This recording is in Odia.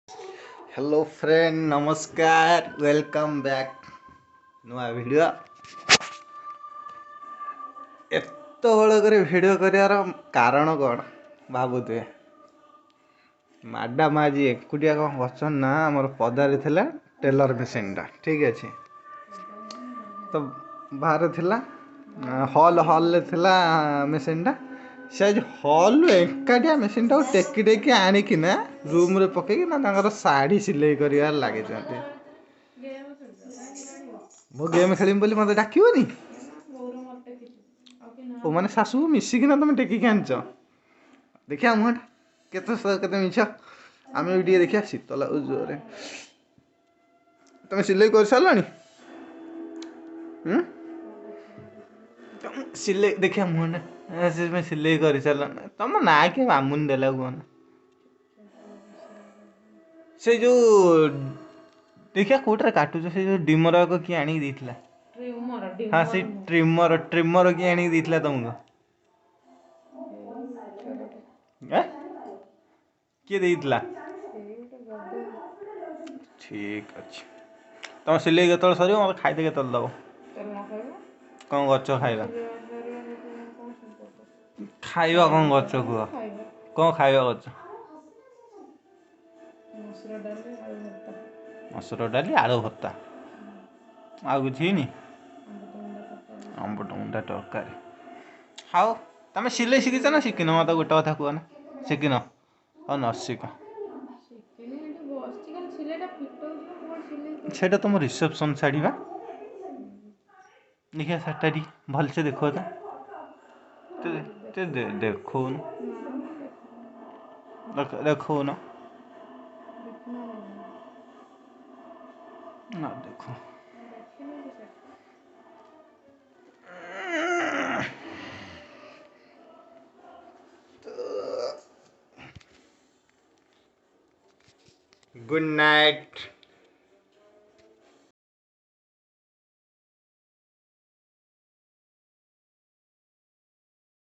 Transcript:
ହ୍ୟାଲୋ ଫ୍ରେଣ୍ଡ, ନମସ୍କାର, welcome back ନୂଆ ଭିଡ଼ିଓ। ଏତେବେଳ କରି ଭିଡ଼ିଓ କରିବାର କାରଣ କ'ଣ ଭାବୁଥିବେ। ମ୍ୟାଡ଼ାମ୍ ଆଜି ଏକୁଟିଆ କ'ଣ କରୁଛନ୍ତି ନା, ଆମର ପଦାରେ ଥିଲା ଟେଲର୍ ମେସିନ୍ଟା, ଠିକ୍ ଅଛି ତ, ବାହାରେ ଥିଲା, ହଲ୍ରେ ଥିଲା ମେସିନ୍ଟା। ସେ ଆଜି ହଲ୍ରୁ ଏକାଟିଆ ମେସିନ୍ଟାକୁ ଟେକି ଟେକି ଆଣିକିନା ରୁମ୍ରେ ପକେଇକି ନା ତାଙ୍କର ଶାଢ଼ୀ ସିଲେଇ କରିବାରେ ଲାଗିଛନ୍ତି। ମୁଁ ଗେମ୍ ଖେଳିବି ବୋଲି ମୋତେ ଡାକିବନି? ଓ ମାନେ ଶାଶୁ ମିଶିକିନା ତମେ ଟେକିକି ଆଣିଛ। ଦେଖିବା ମୁହଁଟା କେତେ କେତେ ମିଛ, ଆମେ ବି ଟିକେ ଦେଖିବା। ଶୀତ ଲାଗୁଛି ଜୋରେ। ତମେ ସିଲେଇ କରିସାରିଲଣି? ସିଲେଇ ଦେଖିବା ମୁହଁଟା। ସେ ସିଲେଇ କରିସାରିଲଣି? ତମ ନାଁ କିଏ ମାମୁନି ଦେଲା କୁହନା? ସେ ଯୋଉ ଦେଖିବା କୋଉଟାରେ କାଟୁଛ, ସେ ଯୋଉ ଡିମର କିଏ ଆଣିକି ଦେଇଥିଲା? ହଁ, ସେଇ ଟ୍ରିମର, ଟ୍ରିମର କିଏ ଆଣିକି ଦେଇଥିଲା ତମକୁ? କିଏ ଦେଇଥିଲା? ଠିକ୍ ଅଛି। ତମ ସିଲେଇ କେତେବେଳେ ସରିବ? ମୋତେ ଖାଇତେ କେତେବେଳେ ଦେବ? କ'ଣ କରୁଛ ଖାଇବା? ଖାଇବା କ'ଣ କରୁଛ କୁହ? କ'ଣ ଖାଇବା କରୁଛ? ମସୁର ଡାଲି ଆଳୁ ଭର୍ତ୍ତା, ଆଉ କିଛି ହେଇନି? ଅମୃତଭଣ୍ଡା ତରକାରୀ। ହଉ, ତମେ ସିଲେଇ ଶିଖିଛ ନା ଶିଖିନ? ମୋତେ ଗୋଟେ କଥା କୁହ ନା, ଶିଖିନ? ହଉ, ନ ଶିଖ। ସେଇଟା ତୁମ ରିସେପସନ୍ ଶାଢ଼ୀ ବା? ଦେଖିବା ଶାଢ଼ୀଟା ଟିକେ ଭଲସେ ଦେଖ ତ, ଦେଖଉନ, ଦେଖଉନ ନା, ଦେଖ। Good night.